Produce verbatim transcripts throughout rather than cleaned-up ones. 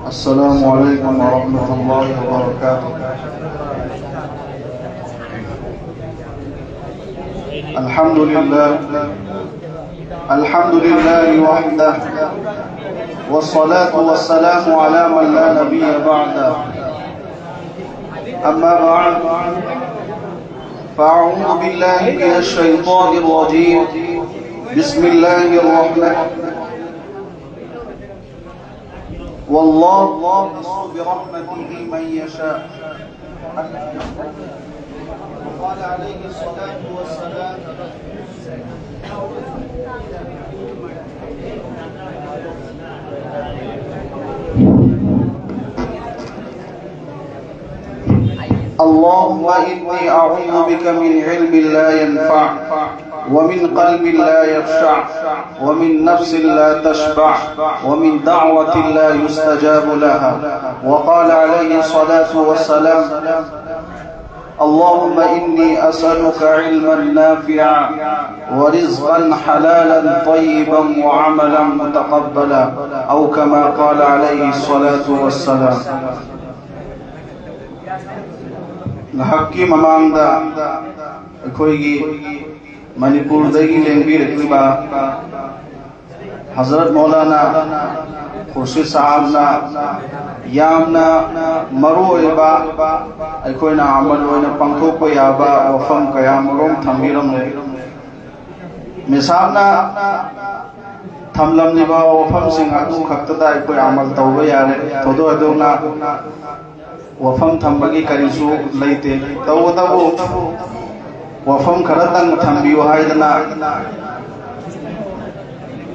السلام عليكم ورحمة الله وبركاته. الحمد لله. الحمد لله وحده. والصلاة والسلام على من لا نبي بعده. أما بعد. فأعوذ بالله من الشيطان الرجيم. بسم الله الرحمن. والله يختص برحمته من يشاء. وقال عليه الصلاة والسلام. اللهم إني أعوذ بك من علم لا ينفع، ومن قلب لا يخشع، ومن نفس لا تشبع، ومن دعوة لا يستجاب لها. وقال عليه الصلاة والسلام: اللهم إني أسألك علما نافعا ورزقا حلالا طيبا وعملا متقبلا، أو كما قال عليه الصلاة والسلام. ꯉꯥꯏꯍꯥꯛꯀꯤ ꯃꯃꯥꯡꯗ ꯑꯩꯈꯣꯏꯒꯤ ꯃꯅꯤꯄꯨꯔꯗꯒꯤ ꯂꯦꯡꯕꯤꯔꯛꯂꯤꯕ ꯍꯖꯔꯠ ꯃꯧꯂꯥꯅꯥ ꯈꯨꯔꯁꯤꯗ ꯁꯥꯍꯥꯕꯅ ꯌꯥꯝꯅ ꯃꯔꯨ ꯑꯣꯏꯕ, ꯑꯩꯈꯣꯏꯅ ꯑꯃꯜ ꯑꯣꯏꯅ ꯄꯥꯡꯊꯣꯛꯄ ꯌꯥꯕ ꯋꯥꯐꯝ ꯀꯌꯥ ꯃꯔꯨꯝ ꯊꯝꯕꯤꯔꯝꯂꯦ꯫ ꯃꯦꯁꯥꯝꯅ ꯊꯝꯂꯝꯂꯤꯕ ꯋꯥꯐꯝꯁꯤꯡ ꯑꯗꯨ ꯈꯛꯇꯗ ꯑꯩꯈꯣꯏ ꯑꯃꯜ ꯇꯧꯕ ꯌꯥꯔꯦ꯫ ꯊꯣꯏꯗꯣꯛ ꯍꯦꯟꯗꯣꯛꯅ ꯋꯥꯐꯝ ꯊꯝꯕꯒꯤ ꯀꯔꯤꯁꯨ ꯂꯩꯇꯦ꯫ ꯇꯧꯕꯇꯕꯨ ꯋꯥꯐꯝ ꯈꯔꯇꯪ ꯊꯝꯕꯤꯌꯨ ꯍꯥꯏꯗꯅ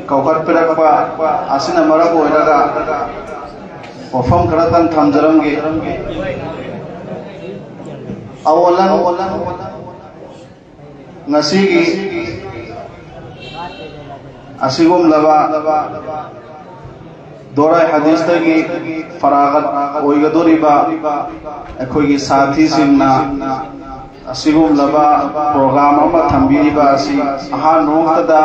ꯀꯧꯈꯠꯄꯤꯔꯛꯄ ꯑꯁꯤꯅ ꯃꯔꯝ ꯑꯣꯏꯔꯒ ꯋꯥꯐꯝ ꯈꯔꯇꯪ ꯊꯝꯖꯔꯝꯒꯦ꯫ ꯑꯋꯂꯟ, ꯉꯁꯤꯒꯤ ꯑꯁꯤꯒꯨꯝꯂꯕ ꯗꯣꯔꯥꯏ ꯍꯗꯤꯁꯇꯒꯤ ꯐꯔꯥꯒꯠ ꯑꯣꯏꯒꯗꯧꯔꯤꯕ ꯑꯩꯈꯣꯏꯒꯤ ꯁꯥꯊꯤꯁꯤꯡꯅ ꯑꯁꯤꯒꯨꯝꯂꯕ ꯄ꯭ꯔꯣꯒ꯭ꯔꯥꯝ ꯑꯃ ꯊꯝꯕꯤꯔꯤꯕ ꯑꯁꯤ ꯑꯍꯥꯟꯕ ꯃꯛꯇꯗ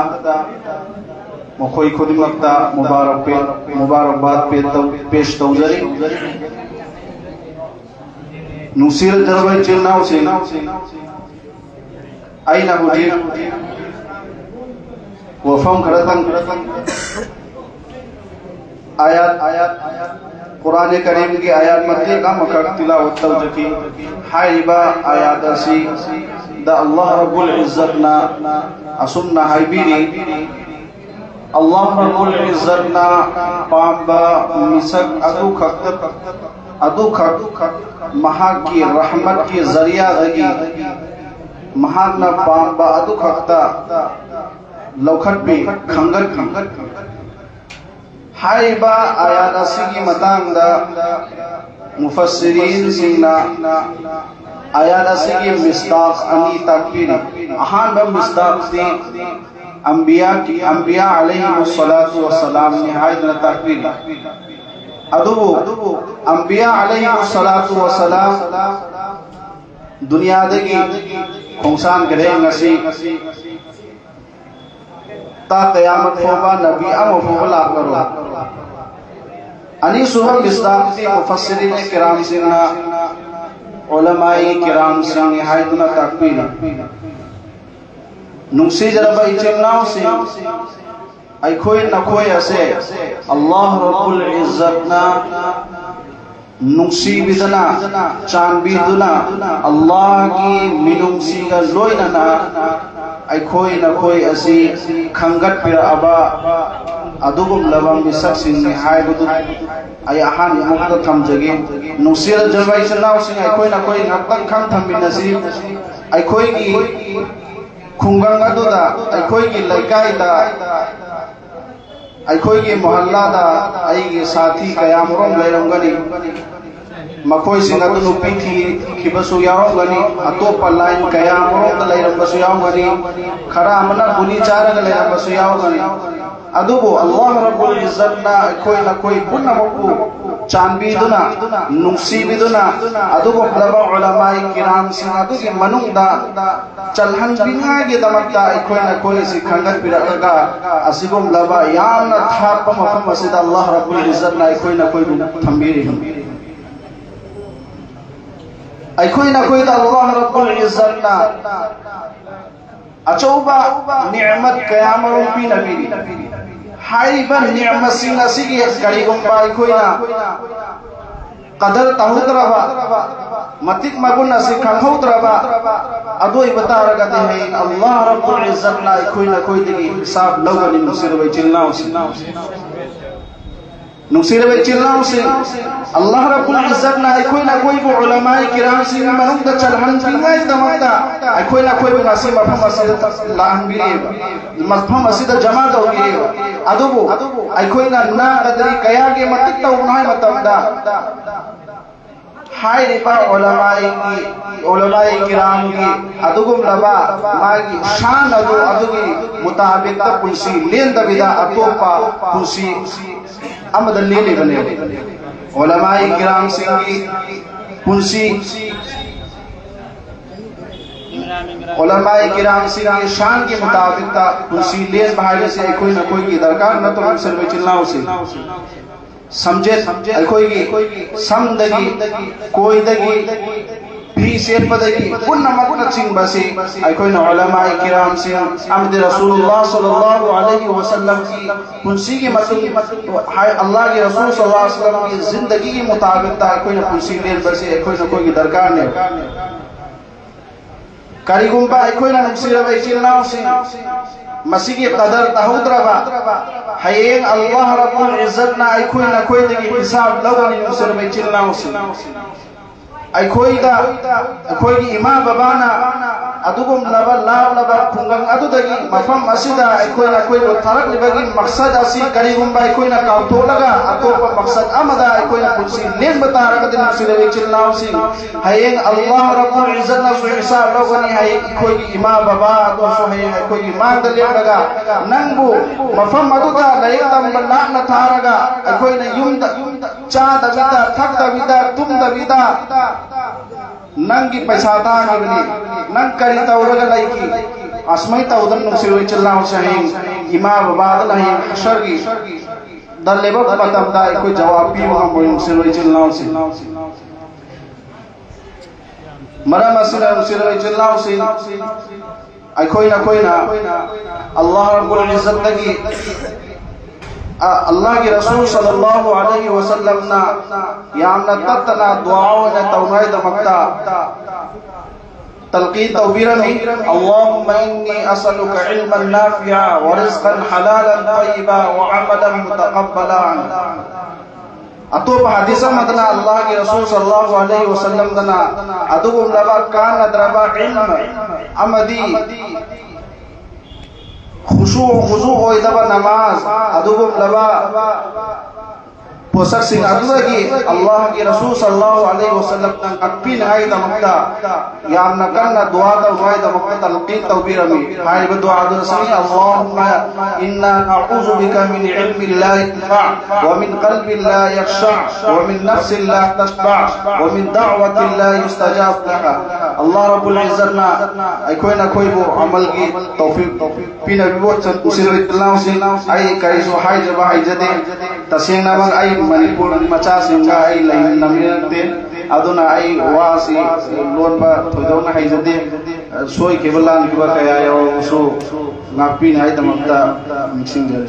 ꯃꯈꯣꯏ ꯈꯨꯗꯤꯡꯃꯛꯇ ꯃꯨꯕꯥꯔꯛ ꯄꯦ-, ꯃꯨꯕꯥꯔꯛꯕꯥꯗ ꯄꯦ ꯇꯧ-, ꯄꯦꯁ ꯇꯧꯖꯔꯤ꯫ ꯅꯨꯡꯁꯤꯔꯖꯔꯕ ꯏꯆꯤꯜ ꯏꯅꯥꯎꯁꯤꯡ, ꯑꯩꯅ ꯍꯧꯖꯤꯛ ꯋꯥꯐꯝ ꯈꯔꯇꯪ, ꯑꯥꯌꯥꯠ, ꯑꯥꯌꯥꯠ, ꯀꯨꯔꯥꯟ ꯀꯔꯤꯝꯒꯤ ꯑꯥꯌꯥꯠ ꯃꯇꯦꯛ ꯑꯃꯈꯛ ꯇꯤꯂꯥꯋꯠ ꯇꯧꯖꯈꯤ꯫ ꯍꯥꯏꯔꯤꯕ ꯑꯥꯌꯥꯠ ꯑꯁꯤꯗ ꯑꯜꯂꯥꯍ ꯔꯕꯨꯜ ꯏꯖꯠꯅ ꯑꯁꯨꯝꯅ ꯍꯥꯏꯕꯤꯔꯤ, ꯑꯜꯂꯥꯍ ꯔꯕꯨꯜ ꯏꯖꯠꯅ ꯄꯥꯝꯕ ꯃꯤꯁꯛ ꯑꯗꯨꯈꯛꯇ, ꯑꯗꯨꯈꯛ ꯃꯍꯥꯛꯀꯤ ꯔꯍꯃꯠꯀꯤ ꯖꯔꯤꯌꯥꯗꯒꯤ, ꯃꯍꯥꯛꯅ ꯄꯥꯝꯕ ꯑꯗꯨꯈꯛꯇ ꯂꯧꯈꯠꯄꯤ, ꯈꯪꯒꯠꯄꯤ꯫ ꯍꯥꯏꯔꯤꯕ ꯑꯥꯌꯥꯠ ꯑꯁꯤꯒꯤ ꯃꯇꯥꯡꯗ ꯃꯨꯐꯁꯁꯤꯔꯤꯟꯁꯤꯡꯅ ꯑꯥꯌꯥꯠ ꯑꯁꯤꯒꯤ ꯃꯤꯁꯗꯥꯛ ꯑꯅꯤ ꯇꯥꯛꯄꯤꯔꯤ꯫ ꯑꯍꯥꯟꯕ ꯃꯤꯁꯗꯥꯛꯇꯤ ꯑꯝꯕꯤꯌꯥ, ꯑꯝꯕꯤꯌꯥ ꯑꯂꯩꯍꯤꯃꯨ ꯁꯂꯥꯇꯨ ꯋꯁꯁꯂꯥꯝꯅꯤ ꯍꯥꯏꯗꯨꯅ ꯇꯥꯛꯄꯤꯔꯤ꯫ ꯑꯗꯨꯕꯨ ꯑꯝꯕꯤꯌꯥ ꯑꯂꯩꯍꯤꯃꯨ ꯁꯂꯥꯇꯨ ꯋꯁꯁꯂꯥꯝ ꯗꯨꯅꯤꯌꯥꯗꯒꯤ ꯈꯣꯡꯁꯥꯟꯈ꯭ꯔꯦ꯫ ꯉꯁꯤ ꯇꯥ ꯀꯌꯥꯃꯠ ꯐꯥꯎꯕ ꯅꯕꯤ ꯑꯃ ꯐꯥꯎꯕ ꯂꯥꯛꯂꯔꯣꯏ꯫ ꯑꯅꯤꯁꯨꯕ ꯃꯤꯁꯗꯥꯛꯇꯤ ꯃꯨꯐꯁꯁꯤꯔꯤꯟ ꯀꯤꯔꯥꯝꯁꯤꯡꯅ ꯎꯂꯃꯥꯏ ꯀꯤꯔꯥꯝꯁꯤꯡꯅꯤ ꯍꯥꯏꯗꯨꯅ ꯇꯥꯛꯄꯤꯔꯤ꯫ ꯅꯨꯡꯁꯤꯖꯔꯕ ꯏꯆꯤꯜ ꯏꯅꯥꯎꯁꯤꯡ, ꯑꯩꯈꯣꯏ ꯅꯈꯣꯏ ꯑꯁꯦ ꯑꯜꯂꯥꯍ ꯔꯕꯨꯜ ꯏꯖꯠꯅ ꯅꯨꯡꯁꯤꯕꯤꯗꯨꯅ, ꯆꯥꯟꯕꯤꯗꯨꯅ, ꯑꯜꯂꯥꯍꯒꯤ ꯃꯤꯅꯨꯡꯁꯤꯒ ꯂꯣꯏꯅꯅ ꯑꯩꯈꯣꯏ ꯅꯈꯣꯏ ꯑꯁꯤ ꯈꯪꯒꯠꯄꯤꯔꯛꯑꯕ ꯑꯗꯨꯒꯨꯝꯂꯕ ꯃꯤꯁꯛꯁꯤꯡꯅꯤ ꯍꯥꯏꯕꯗꯨ ꯑꯩ ꯑꯍꯥꯟꯕꯃꯛꯇ ꯊꯝꯖꯒꯦ꯫ ꯅꯨꯡꯁꯤꯔꯖꯕ ꯏꯆꯤꯜ ꯏꯅꯥꯎꯁꯤꯡ, ꯑꯩꯈꯣꯏ ꯅꯈꯣꯏ ꯉꯥꯛꯇꯪ ꯈꯪ ꯊꯝꯃꯤꯟꯅꯁꯤ꯫ ꯑꯩꯈꯣꯏꯒꯤ ꯈꯨꯡꯒꯪ ꯑꯗꯨꯗ, ꯑꯩꯈꯣꯏꯒꯤ ꯂꯩꯀꯥꯏꯗ, ꯑꯩꯈꯣꯏꯒꯤ ꯃꯣꯍꯜꯂꯥꯗ ꯑꯩꯒꯤ ꯁꯥꯊꯤ ꯀꯌꯥꯃꯔꯨꯝ ꯂꯩꯔꯝꯒꯅꯤ꯫ ꯃꯈꯣꯏꯁꯤꯡ ꯑꯗꯨ ꯅꯨꯄꯤ ꯊꯤꯈꯤꯕꯁꯨ ꯌꯥꯎꯔꯝꯒꯅꯤ, ꯑꯇꯣꯞꯄ ꯂꯥꯏꯟ ꯀꯌꯥꯃꯔꯨꯝꯗ ꯂꯩꯔꯝꯕꯁꯨ ꯌꯥꯎꯔꯝꯒꯅꯤ, ꯈꯔ ꯑꯃꯅ ꯒꯨꯂꯤ ꯆꯥꯔꯒ ꯂꯩꯔꯝꯕꯁꯨ ꯌꯥꯎꯔꯝꯒꯅꯤ꯫ ꯑꯗꯨꯕꯨ ꯑꯜꯂꯥꯍ ꯔꯕꯨꯜ ꯏꯖꯠꯅ ꯑꯩꯈꯣꯏ ꯅꯈꯣꯏ ꯄꯨꯝꯅꯃꯛꯄꯨ ꯆꯥꯟꯕꯤꯗꯨꯅ, ꯅꯨꯡꯁꯤꯕꯤꯗꯨꯅ, ꯑꯗꯨꯒꯨꯝꯂꯕ ꯎꯂꯃꯥꯏ ꯀꯤꯔꯥꯝꯁꯤꯡ ꯑꯗꯨꯒꯤ ꯃꯅꯨꯡꯗ ꯆꯜꯍꯟꯕꯤꯅꯤꯡꯉꯥꯏꯒꯤꯗꯃꯛꯇ ꯑꯩꯈꯣꯏꯅ ꯑꯩꯈꯣꯏ ꯑꯁꯤ ꯈꯟꯒꯠꯄꯤꯔꯛꯂꯒ, ꯑꯁꯤꯒꯨꯝꯂꯕ ꯌꯥꯝꯅ ꯊꯥꯞꯄ ꯃꯐꯝ ꯑꯁꯤꯗ ꯑꯜꯂꯥꯍ ꯔꯕꯨꯜ ꯏꯖꯠꯅ ꯑꯩꯈꯣꯏꯅ ꯑꯩꯈꯣꯏꯕꯨ ꯊꯝꯕꯤꯔꯤꯕꯅꯤ꯫ ꯑꯩꯈꯣꯏꯅ ꯑꯩꯈꯣꯏꯗ ꯑꯜꯂꯥꯍ ꯔꯕꯨꯜ ꯏꯖꯠꯅ ꯑꯆꯧꯕ ꯅꯤꯃꯠ ꯀꯌꯥ ꯃꯔꯨꯝ ꯄꯤꯅꯕꯤꯔꯤ꯫ ꯍꯥꯏꯔꯤꯕ ꯅꯤꯃꯠꯁꯤꯡ ꯑꯁꯤꯒꯤ ꯀꯔꯤꯒꯨꯝꯕ ꯑꯩꯈꯣꯏꯅ ꯀꯗꯔ ꯇꯧꯍꯧꯗ꯭ꯔꯕ, ꯃꯇꯤꯛ ꯃꯒꯨꯟ ꯑꯁꯤ ꯈꯪꯍꯧꯗ꯭ꯔꯕ ꯑꯗꯨ ꯑꯣꯏꯕ ꯇꯥꯔꯒꯗꯤ, ꯍꯌꯦꯡ ꯑꯜꯂꯥꯍ ꯔꯕꯨꯜ ꯏꯖꯠꯅ ꯑꯩꯈꯣꯏꯅ ꯑꯩꯈꯣꯏꯗꯒꯤ ꯍꯤꯁꯥꯕ ꯂꯧꯒꯅꯤ꯫ ꯅꯨꯡꯁꯤꯔꯕ ꯏꯆꯤꯜ ꯏꯅꯥꯎꯁꯤꯡ, ꯅꯨꯡꯁꯤꯔꯕ ꯏꯆꯤꯜ ꯏꯅꯥꯎꯁꯤꯡ, ꯑꯜꯂꯥꯍ ꯔꯕꯨꯜ ꯏꯖꯠꯅ ꯑꯩꯈꯣꯏꯅ ꯑꯩꯈꯣꯏꯕꯨ ꯎꯂꯃꯥꯏ ꯀꯤꯔꯥꯝꯁꯤꯡꯒꯤ ꯃꯅꯨꯡꯗ ꯆꯜꯍꯟꯕꯤꯅꯤꯡꯉꯥꯏꯒꯤꯗꯃꯛꯇ ꯑꯩꯈꯣꯏꯅ ꯑꯩꯈꯣꯏꯕꯨ ꯉꯁꯤ ꯃꯐꯝ ꯑꯁꯤꯗ ꯂꯥꯛꯍꯟꯕꯤꯔꯤꯕ, ꯃꯐꯝ ꯑꯁꯤꯗ ꯖꯃꯥ ꯇꯧꯕꯤꯔꯤꯕ꯫ ꯑꯗꯨꯕꯨ ꯑꯩꯈꯣꯏꯅ ꯅꯥ ꯀꯗꯔꯤ ꯀꯌꯥꯒꯤ ꯃꯇꯤꯛ ꯇꯧꯕꯅꯣ ꯍꯥꯏ ꯃꯇꯝꯗ, ꯍꯥꯏꯔꯤꯕ ꯎꯂꯃꯥꯏꯒꯤ, ꯎꯂꯃꯥꯏ ꯀꯤꯔꯥꯝꯒꯤ ꯑꯗꯨꯒꯨꯝꯂꯕ ꯃꯥꯒꯤ ꯁꯥꯟ ꯑꯗꯨ, ꯑꯗꯨꯒꯤ ꯃꯨꯇꯥꯕꯤꯛꯇ ꯄꯨꯟꯁꯤ ꯂꯦꯟꯗꯕꯤꯗ ꯑꯇꯣꯞꯄ ꯄꯨꯟꯁꯤ ꯑꯃꯗ ꯂꯦꯜꯂꯤꯕꯅꯦꯕ꯫ ꯎꯂꯃꯥꯏ ꯀꯤꯔꯥꯝꯁꯤꯡꯒꯤ ꯄꯨꯟꯁꯤ, ꯎꯂꯃꯥꯏ ꯀꯤꯔꯥꯝꯁꯤꯡꯒꯤ ꯁꯥꯟꯒꯤ ꯃꯨꯇꯥꯕꯤꯛꯇ ꯄꯨꯟꯁꯤ ꯂꯦꯟꯕ ꯍꯥꯏꯕꯁꯤ ꯑꯩꯈꯣꯏꯅ ꯑꯩꯈꯣꯏꯒꯤ ꯗꯔꯀꯥꯔ ꯅꯠꯇ꯭ꯔꯣ, ꯅꯨꯡꯁꯤꯔꯕ ꯏꯆꯤꯜ ꯏꯅꯥꯎꯁꯤꯡ? ꯁꯝꯖꯦꯠ, ꯑꯩꯈꯣꯏꯒꯤ ꯁꯝꯗꯒꯤ, ꯀꯣꯏꯗꯒꯤ, ꯐꯤ ꯁꯦꯠꯄꯗꯒꯤ ꯄꯨꯝꯅꯃꯛꯅꯆꯤꯡꯕꯁꯤ ꯑꯩꯈꯣꯏꯅ ꯎꯂꯃꯥꯏ ꯀꯤꯔꯥꯝꯁꯤꯡ ꯑꯃꯗꯤ ꯔꯁꯨꯂꯨꯜꯂꯥꯍ ꯁꯜꯂꯜꯂꯥꯍꯨ ꯑꯂꯩꯍꯤ ꯋꯁꯜꯂꯝꯒꯤ ꯄꯨꯟꯁꯤꯒꯤ ꯃꯇꯨꯡ, ꯍꯥꯏ, ꯑꯜꯂꯥꯍꯒꯤ ꯔꯁꯨꯜ ꯁꯜꯂꯜꯂꯥꯍꯨ ꯑꯂꯩꯍꯤ ꯋꯁꯜꯂꯝꯒꯤ ꯖꯤꯟꯗꯒꯤꯒꯤ ꯃꯨꯇꯥꯕꯤꯛꯇ ꯑꯩꯈꯣꯏꯅ ꯄꯨꯟꯁꯤ ꯂꯦꯟꯕꯁꯤ ꯑꯩꯈꯣꯏꯅ ꯑꯩꯈꯣꯏꯒꯤ ꯗꯔꯀꯥꯔꯅꯦꯕ꯫ ꯀꯔꯤꯒꯨꯝꯕ ꯑꯩꯈꯣꯏꯅ, ꯅꯨꯡꯁꯤꯔꯕ ꯏꯆꯤꯜ ꯏꯅꯥꯎꯁꯤꯡ, ꯃꯁꯤꯒꯤ ꯀꯗꯔ ꯇꯧꯍꯧꯗ꯭ꯔꯕ, ꯍꯌꯦꯡ ꯑꯜꯂꯥꯍ ꯔꯕꯨꯜ ꯏꯖꯠꯅ ꯑꯩꯈꯣꯏ ꯅꯈꯣꯏꯗꯒꯤ ꯍꯤꯁꯥꯕ ꯂꯧꯒꯅꯤ꯫ ꯅꯨꯡꯁꯤꯔꯕ ꯏꯆꯤꯜ ꯏꯅꯥꯎꯁꯤꯡ, ꯑꯩꯈꯣꯏꯗ ꯑꯩꯈꯣꯏꯒꯤ ꯏꯃꯥ ꯕꯕꯥꯅ ꯑꯗꯨꯒꯨꯝꯂꯕ ꯂꯥꯞꯂꯕ ꯈꯨꯡꯒꯪ ꯑꯗꯨꯗꯒꯤ ꯃꯐꯝ ꯑꯁꯤꯗ ꯑꯩꯈꯣꯏꯅ ꯑꯩꯈꯣꯏꯕꯨ ꯊꯥꯔꯛꯂꯤꯕꯒꯤ ꯃꯛꯁꯗ ꯑꯁꯤ ꯀꯔꯤꯒꯨꯝꯕ ꯑꯩꯈꯣꯏꯅ ꯀꯥꯎꯊꯣꯛꯂꯒ ꯑꯇꯣꯞꯄ ꯃꯛꯁꯗ ꯑꯃꯗ ꯑꯩꯈꯣꯏꯅ ꯄꯨꯟꯁꯤ ꯂꯦꯟꯕ ꯇꯥꯔꯒꯗꯤ, ꯅꯨꯡꯁꯤꯔꯕ ꯏꯆꯤꯜ ꯏꯅꯥꯎꯁꯤꯡ, ꯍꯌꯦꯡ ꯑꯜꯂꯥꯍ ꯔꯕꯨꯜ ꯏꯖꯠꯅꯁꯨ ꯍꯤꯁꯥꯕ ꯂꯧꯒꯅꯤ꯫ ꯍꯌꯦꯡ ꯑꯩꯈꯣꯏꯒꯤ ꯏꯃꯥ ꯕꯕꯥ ꯑꯗꯨꯁꯨ ꯍꯌꯦꯡ ꯑꯩꯈꯣꯏꯒꯤ ꯃꯥꯡꯗ ꯂꯦꯞꯂꯒ ꯅꯪꯕꯨ ꯃꯐꯝ ꯑꯗꯨꯗ ꯂꯥꯏꯔꯤꯛ ꯇꯝꯕ ꯂꯥꯞꯅ ꯊꯥꯔꯒ ꯑꯩꯈꯣꯏꯅ ꯌꯨꯝꯗ ꯆꯥꯗꯕꯤꯗ, ꯊꯛꯇꯕꯤꯗ, ꯇꯨꯝꯗꯕꯤꯗ ꯅꯪꯒꯤ ꯄꯩꯁꯥ ꯇꯥꯈꯤꯕꯅꯤ, ꯅꯪ ꯀꯔꯤ ꯇꯧꯔꯒ ꯂꯩꯈꯤ? ꯑꯁꯨꯃꯥꯏꯅ ꯇꯧꯗꯅ, ꯅꯨꯡꯁꯤꯔꯣꯏ ꯏꯆꯤꯜ ꯏꯅꯥꯎꯁꯦ, ꯍꯌꯦꯡ ꯏꯃꯥ ꯕꯕꯥꯗꯨꯅ ꯍꯌꯦꯡ ꯍꯁꯔꯒꯤ ꯗ ꯂꯦꯞꯄꯛꯄ ꯃꯇꯝꯗ ꯑꯩꯈꯣꯏ ꯖꯋꯥꯕ ꯄꯤꯕ ꯉꯝꯃꯣꯏ, ꯅꯨꯡꯁꯤꯔꯣꯏ ꯏꯆꯤꯜ ꯏꯅꯥꯎꯁꯤꯡ꯫ ꯃꯔꯝ ꯑꯁꯤꯅ, ꯅꯨꯡꯁꯤꯔꯣꯏ ꯏꯆꯤꯜ ꯏꯅꯥꯎꯁꯤꯡ, ꯑꯩꯈꯣꯏꯅ ꯑꯩꯈꯣꯏꯅ ꯑꯜꯂꯥꯍ ꯔꯕꯨꯜ ꯏꯖꯠꯇꯒꯤ ꯑ, ꯑꯜꯂꯥꯍꯒꯤ ꯔꯁꯨꯜ ꯁꯜꯂꯜꯂꯥꯍꯨ ꯑꯂꯩꯍꯤ ꯋꯁꯜꯂꯝꯅ ꯌꯥꯝꯅ ꯇꯠꯇꯅ ꯗꯨꯋꯥ ꯑꯣꯏꯅ ꯇꯧꯅꯉꯥꯏꯗꯃꯛꯇ ꯇꯜꯀꯤꯟ ꯇꯧꯕꯤꯔꯝꯃꯤ꯫ اللهم إني أسألك علما نافعا ورزقا حلالا طيبا وعملا متقبلا. ꯑꯇꯣꯞꯄ ꯍꯗꯤꯁ ꯑꯃꯗꯅ ꯑꯜꯂꯥꯍꯒꯤ ꯔꯁꯨꯜ ꯁꯜꯂꯜꯂꯥꯍꯨ ꯑꯂꯩꯍꯤ ꯋꯁꯜꯂꯝꯗꯅ ꯑꯗꯨꯒꯨꯝꯂꯕ ꯀꯥꯟꯅꯗ꯭ꯔꯕ ꯏꯜꯃ ꯑꯃꯗꯤ ꯈꯨꯁꯨ ꯈꯨꯖꯨ ꯑꯣꯏꯗꯕ ꯅꯃꯥꯖ, ꯑꯗꯨꯒꯨꯝꯂꯕ ꯄꯣꯠꯁꯛꯁꯤꯡ ꯑꯗꯨꯗꯒꯤ ꯑꯜꯂꯥꯍꯒꯤ ꯔꯁꯨꯜ ꯁꯜꯂꯜꯂꯥꯍꯨ ꯑꯂꯩꯍꯤ ꯋꯁꯜꯂꯝꯅ ꯉꯥꯛꯄꯤꯅꯉꯥꯏꯒꯤꯗꯃꯛꯇ ꯌꯥꯝꯅ ꯀꯟꯅ ꯗꯨꯋꯥ ꯇꯧꯅꯉꯥꯏꯒꯤꯗꯃꯛꯇ ꯇꯜꯀꯤꯟ ꯇꯧꯕꯤꯔꯝꯃꯤ꯫ ꯍꯥꯏꯔꯤꯕ ꯗꯨꯋꯥꯗꯨ ꯁꯤ: اللهم إنا نعوذ بك من علم لا ينفع ومن قلب لا يخشع ومن نفس لا تشبع ومن دعوة لا يستجاب لها. ꯑꯜꯂꯥꯍ ꯔꯕꯨꯜ ꯏꯖꯠꯅ ꯑꯩꯈꯣꯏꯅ ꯑꯩꯈꯣꯏꯕꯨ ꯑꯃꯜꯒꯤ ꯇꯧꯐꯤꯛ ꯄꯤꯅꯕꯤꯕ ꯆꯠꯄꯁꯤꯡ, ꯑꯩ ꯀꯔꯤꯁꯨ ꯍꯥꯏꯖꯕ ꯍꯩꯖꯗꯦ꯫ ꯇꯁꯦꯡꯅꯃꯛ ꯑꯩ ꯃꯅꯤꯄꯨꯔꯒꯤ ꯃꯆꯥꯁꯤꯡꯒ ꯑꯩ ꯂꯩꯃꯤꯟꯅꯕ ꯅꯠꯇꯦ, ꯑꯗꯨꯅ ꯑꯩ ꯋꯥꯁꯤ ꯂꯣꯟꯕ ꯊꯣꯏꯗꯣꯛꯅ ꯍꯩꯖꯗꯦ꯫ ꯁꯣꯏꯈꯤꯕ ꯂꯥꯟꯈꯤꯕ ꯀꯌꯥ ꯌꯥꯎꯔꯕꯁꯨ ꯉꯥꯛꯄꯤꯅꯉꯥꯏꯗꯃꯛꯇ ꯅꯤꯡꯁꯤꯡꯖꯔꯤ꯫